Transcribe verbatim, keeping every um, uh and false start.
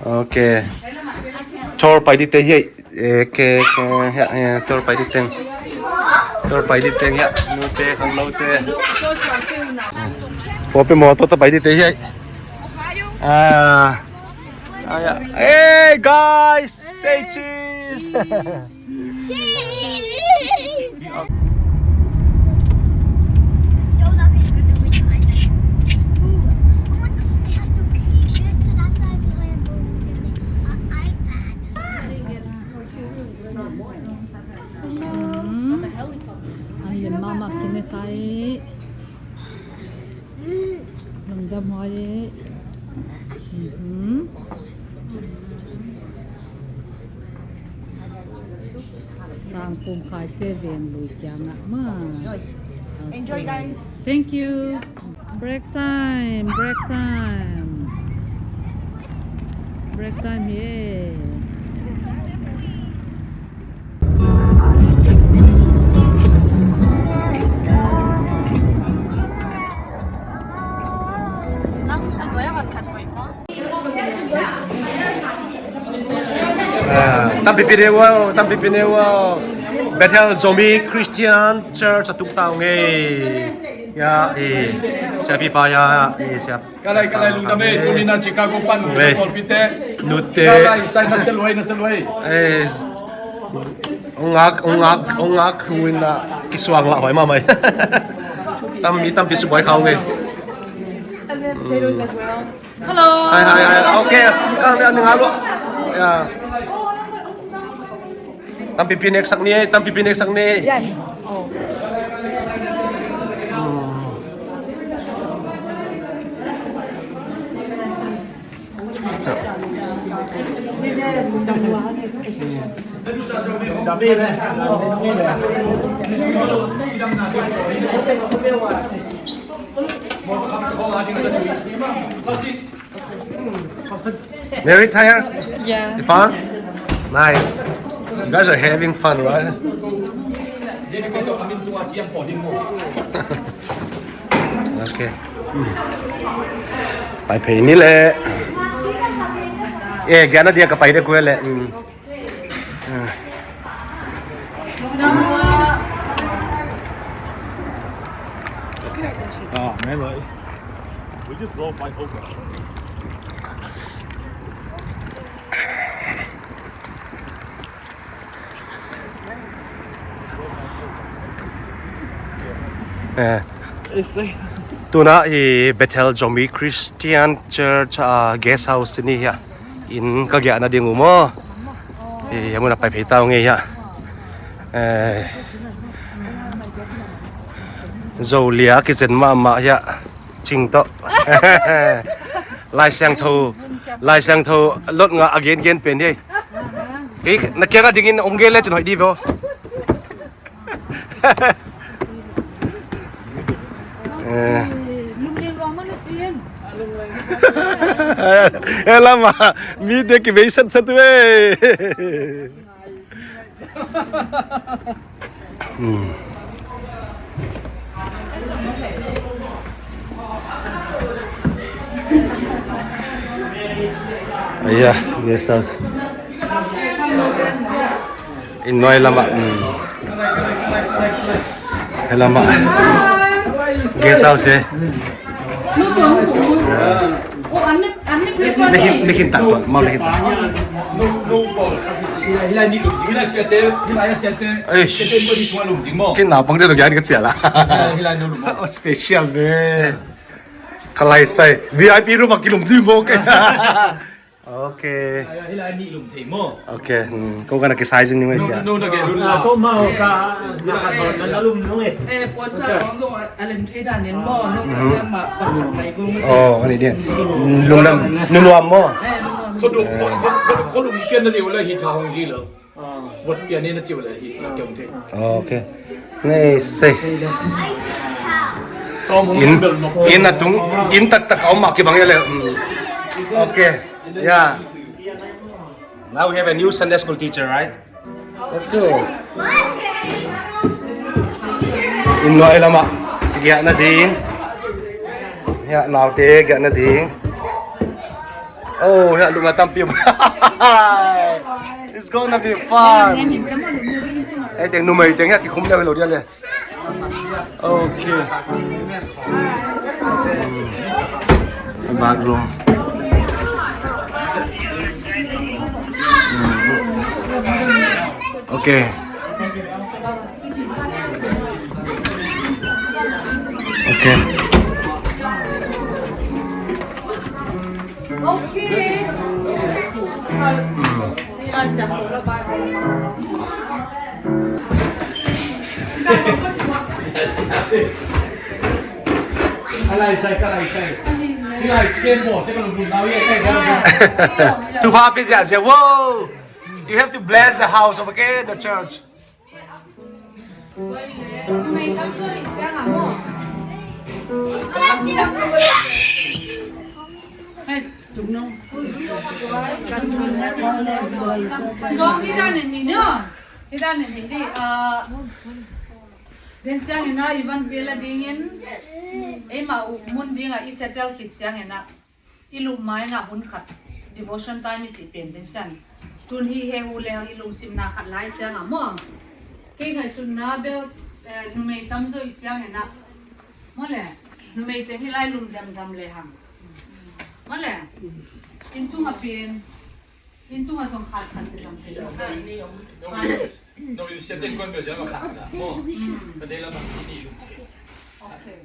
Ok. Tour pai ding te hi. Eh, ke, ke, hiah, eh, tour pai ding teng. Tour pai ding teng hiah. Nute, khangnote. Pawlpi mawtaw tawh pai ding te hi. Ah. Ah, hiah. Hey, guys! Say cheese! An lian mahmah kine khai. Lungdam huai e. Mhm. Tangkum khaite veng lui kiangah ma. Enjoy, guys. Thank you. Break time, break time. Break time here. Ah, tampipi ne uh, tampipi ne uh. Bethel Zomi Christian Church a tuk ta ung ei. Ya, eh, siapipa ya, eh, siap. Ka lai, ka lai, lungdam ei, tuni-in Chicago pan, pawlpite. Nute. Ka lai, sai na se luai, na se luai. Eh, ong ngak, ong ngak, ong ngak, hu in na kisuang lah huai mahmah ei. Tam, mi tampi subuai khau ei. And then potatoes as well. Hello. Hi, hi, hi. Ok, ka ang ang ngak lua. Ya. Tampipi neksak ni, tampipi neksak ni. Yan. Oh. Hmm. Very tired? Yeah. You fun? Nice. You guys are having fun, right? Okay. Pai phei ni leh. Eh, giahna dia ka pai dek uh leh. Mm. Ah. Ah, man, like, we just blow five over. Eh, tuna i Bethel Zomi Christian Church, ah, guest house ni hi a. Inn ka giahna ding uh maw? Eh, a mun a pai phei ta ung ei hi a. Eh, Zolia kizen mahmah hi a. Cing tawh. Lai Siangtho, Lai Siangtho lot ngah a gengen pen hi. Kei na kiangah dingin ong gen lecin hoih dih ve aw. Eh. Eh, lama, mi te kivei satsat ve. Hmm. Aya, guest house. Inn nuai lamah, hmm. Hi lamah. Guest house e. Nekhin, nekhin tak tuan, mau nekhin tak. Eish. Kin naupang te tawh kian ka cial a. Oh, special ve. Ka lai sai V I P room ah kilum ding maw kei. Ok. Ok, hmm, ko ka na kisai zing ni mai sia. Oh, ani dia. Lungdam, lungdam maw? Khualum pian na liu le hi tha hong gi lo. Vot pian ni na ciu le hi tha kiam thei. Ok. Nei sei. Inn, inn a tung, inn taktak a om mah kibang ia le. Ok. Yeah. Now we have a new Sunday school teacher, right? Let's go. Inn nuai lamah giahna ding. Hiah naute giahna ding. Oh, hiah lum a tampi. It's gonna be fun. Ei teng numei teng hiah kikhum leu hi lo dia le. Okay. Hmm. Bathroom. Hmm. Okay. Okay. Tufa pi ziahziah. Whoa! You have to bless the house, okay? The church. Song hi dan in hi no. Hi dan in hi di. Ah, den ciangin ah i van tel a dingin eimah uh mun dingah i settle khit ciangin ah i lum mai-in ah hun khat devotion time i cih pen den ciang. Tun hi he uh leng i lungsimna khat lai ciang ah maw. Kei ngaihsutna bel, eh, numei tamzaw i ciangin ah maw le, numei teng hi lai lum damdam le hang. Maw le, inn tungah pen, inn tungah zong khat khat te zong pen. No, you, no, you set the conversation khat khat. Maw. Hmm. Ka dei lam ah i lum. Okay.